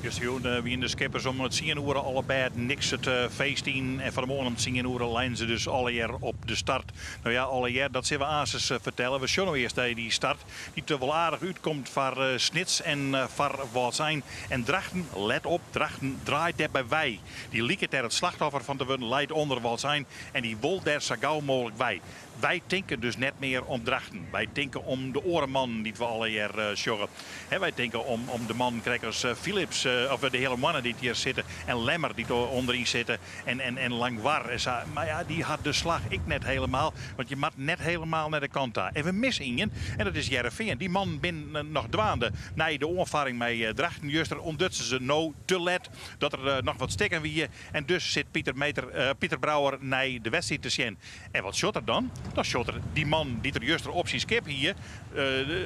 Justerjûn wiene de skippers om tsien oere al op bêd, niks it feest yn. En fan 'e moarn om tsien oere leinen se dus allegear op de start. No ja, allegear, dat sille we aansens fertelle. We sjogge no earst nei dy start, dy't der wol aardich útkomt foar Snits en foar Wâldsein. En Drachten, let op, Drachten draait dêrby wei. Dy liket dêr it slachtoffer fan te wurden, leit ûnder Wâldsein en dy wol dêr sa gau mooglik wei. Wy tinke dus net mear om Drachten. Wy tinke om de oare mannen dy't we allegear sjogge. Wy tinke om de mannen krekt as Philips, of de Heale Moanne dy't hjir sitte en Lemmer dy't ûnderyn sitte en Langwar en sa. Mar ja, dy hat de slach ek net helemaal, want je moatte net helemaal nei de kant ta. En we misse ien en dat is Hearrenfean. Dy mannen binne noch dwaande. Nei de oanfarring mei Drachten juster ûntdutsen se no te let dat der noch wat stikken wie en dus sit Pieter Brouwer nei de wedstriid te sjen. En wat sjocht er dan? Dan sjocht er dy man dy't er juster op syn skip hie,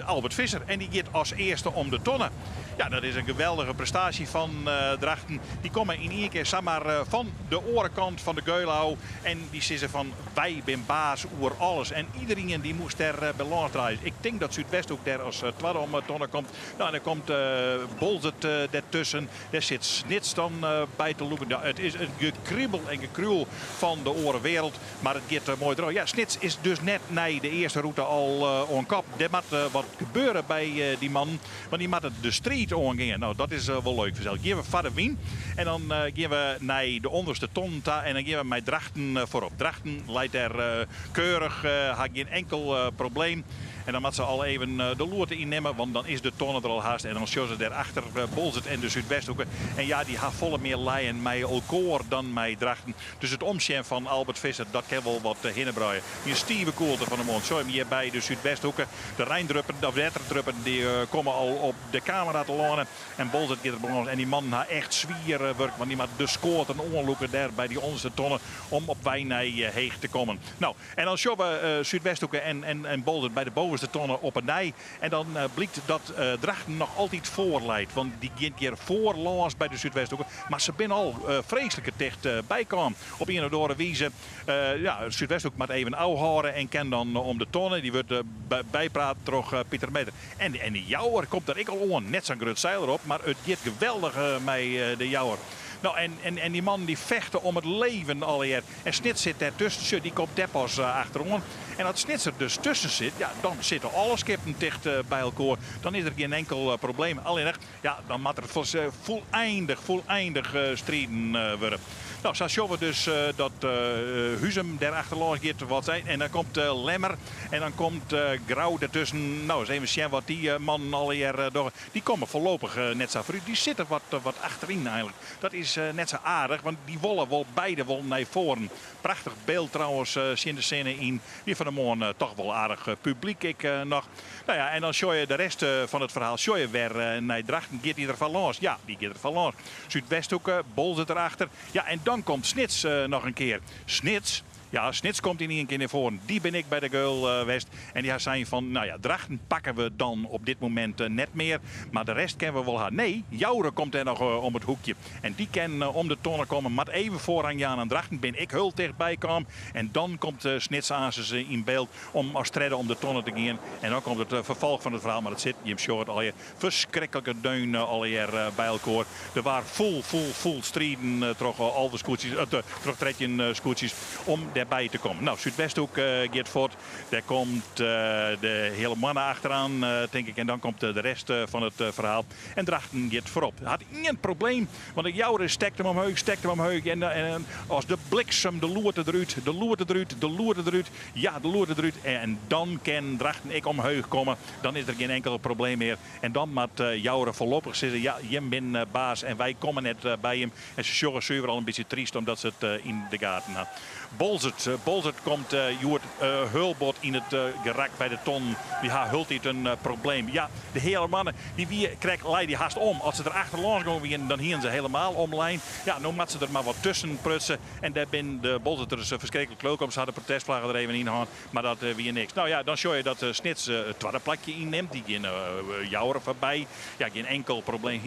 Albert Visser. En dy giet as earste om de tonne. Ja, dat is in geweldige prestaasje fan Drachten. Dy komme yn ien kear samar fan de oare kant fan de geul ôf en dy sizze fan wy bin baas oer alles. En iderien dy moast dêr by lâns draaie. Ik tink dat Súdwesthoek dêr as twadde om de tonne komt. No, en dan komt Boalsert dêrtusken. Dêr sit Snits dan by te lûken. Ja, it is in gekriebel en gekruel fan de oare wereld, mar it giet moai troch. Ja, Snits is dus net nei de earste rûte al oan kop. Der moat wat gebeure by dy mannen, want dy moatte de striid oangean. No, dat is wol leuk fansels. Gean we foar de wyn en dan gean we nei de ûnderste tonnen ta en dan gean we mei Drachten foarop. Drachten leit dêr keurich, hat gjin enkel probleem. En dan moat se al even de loerte ynnimme, want dan is de tonne der al hast. En dan sjogge se dêr achter Boalsert en de Súdwesthoeke. En ja, dy ha folle mear lijen mei elkoar dan mei Drachten. Dus it omsjen fan Albert Visser, dat kin wol wat hinnebruie. In stive koelte fan 'e moarn. Sjoch him hjir by de Súdwesthoeke. De reindruppen, of wetterdruppen, dy komme al op de kamera telâne. En Boalsert giet der belâns. En dy mannen ha echt swier wurk, want dy moatte de skoaten oanlûke dêr by dy ûnderste tonne om op wei nei Heech te kommen. No, En dan sjogge we Súdwesthoeke en Boalsert by de bovenste tonne op 'e nij. En dan blykt dat Drachten noch altyd foar leit. Want dy giet hjir foar lâns by de Súdwesthoeke. Mar se binne al freeslike ticht bykaam. Op ien of oare wize. Ja, Súdwesthoek moat even ôfhâlde en kin dan om de tonne. Dy wurdt bypraat troch Pieter Meeter. En de Jouwer komt der ek al oan. Net sa'n grut seil derop, mar it giet geweldich mei de Jouwer. No, en dy mannen dy fechte om it leven allegear. En Snits sit dêr tusken, sjoch, dy komt dêr pas achteroan. En as Snits der dus tusken sit, ja, dan sitte alle skippen ticht by elkoar. Dan is der gjin enkel probleem. Allinnich, ja, dan moat der fûleindich, fûleindich striden wurde. No, sa sjogge we dus dat Huzum dêr achterlâns giet, wat sy, en dan komt Lemmer en dan komt Grou dertusken. No, ris even sjen wat dy mannen allegear dogge. Dy komme foarlopich net sa foarút. Dy sitte wat achteryn eigenlik. Dat is net sa aardich, want dy wolle wol beide wol nei foaren. Prachtich byld trouwens tsjin de sinne yn. Wie fan 'e moarn toch wol aardich publyk ek noch. No ja, en dan sjoch je de rest fan it ferhaal sjoch je wer nei Drachten. Giet dy der foar lâns? Ja, dy giet der foar lâns. Súdwesthoeke, Boalsert derachter. Ja, en dan komt Snits noch in kear. Snits? Ja, Snits komt yn ien kear nei foaren. Dy bin ek by de geul west en dy ha sein fan, no ja, Drachten pakke we dan op dit momint net mear, mar de rest kinne we wol ha. Nee, Joure komt dêr noch om it hoekje en dy kin om de tonne komme, moat even foarrang jaan aan Drachten, bin ek hiel tichtby kaam en dan komt Snits aansens yn byld om as tredde om de tonne te gean en dan komt it ferfolch fan it ferhaal, mar it sit, jim sjogge it allegear, Ferskriklike deun allegear by elkoar. Der waard fûl, fûl, fûl striden troch 11 skûtsjes, troch 13 skûtsjes om dêrby te kommen. No, Súdwesthoek giet fuort. Dêr komt de Heale Moanne achteroan, tink ik. En dan komt de rest fan it ferhaal. En Drachten giet foarop. Hat ien probleem, want de Jouwer stekt him omheech, stekt him omheech. En as de bliksem, de loerte derút, de loerte derút, de loerte derút. Ja, de loerte derút. En dan kin Drachten ek omheech komme. Dan is der gjin enkel probleem mear. En dan moat Joure foarlopich sizze, ja, jim bin baas en wy komme net by jim. En se sjogge suver al in bytsje tryst omdat se it yn de gaten ha. Boalsert, Boalsert komt hjoed hiel bot yn it gerak by de tonnen. Dy ha hieltyd in probleem. Ja, de Heale Moanne dy wie krekt lei dy hast om. As se der achterlâns gong wienen, dan hienen se helemaal omlein. Ja, no moat se der mar wat tusken prutse. En dêr bin de Boalserters ferskriklik leuk om. Se ha de protestflagge der even yn hân. Mar dat wie niks. No ja, dan sjoch je dat Snits it twadde plakje ynnimt. Dy gean Joure foarby. Ja, gjin enkel probleem.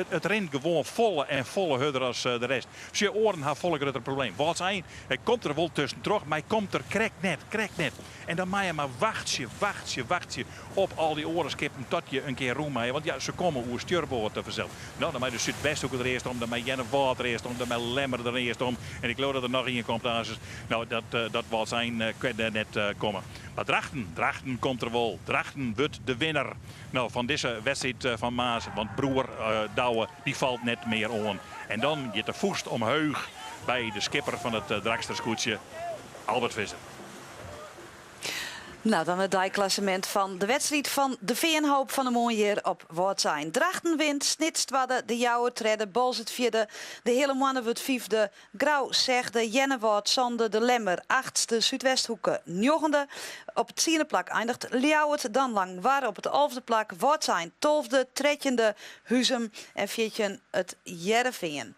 It rint gewoan folle en folle hurder as de rest. Sjoch, oaren ha folle grutter probleem. Wâldsein komt der wol tuskentroch, mar hy komt der krekt net. Krekt net. En dan mei je mar wachtsje, wachtsje, wachtsje op al dy oare skippen tot je in kear rûn meie. Want ja, se komme oer stjurboard fansels. No, dan mei de Súdwesthoeke der earst om, dan mei Earnewâld der earst om, dan mei Lemmer der earst om. En ik leau dat der noch ien komt aansens. No, dat, dat Wâldsein kin der net komme. Mar Drachten, Drachten komt der wol. Drachten wurdt de winner no, fan dizze wedstriid fan moarns. Want broer Douwe, dy falt net mear oan. En dan giet de fûst omheech by de skipper fan it Drachtster skûtsje, Albert Visser. No, dan it deiklassemint fan de wedstriid fan de Feanhoop fan 'e moarn hjir op Wâldsein. Drachten wint, Snits twadde, De Jouwer tredde, Boalsert fjirde, De Heale Moanne wurdt fyfde, Grou sechde, Earnewâld sânde, De Lemmer achtste, Súdwesthoeke njoggende. Op it tsiende plak einiget Ljouwert, dan Langwar op it alfde plak, Wâldsein tolfde, trettjinde Huzum en fjirtjin it Hearrenfean.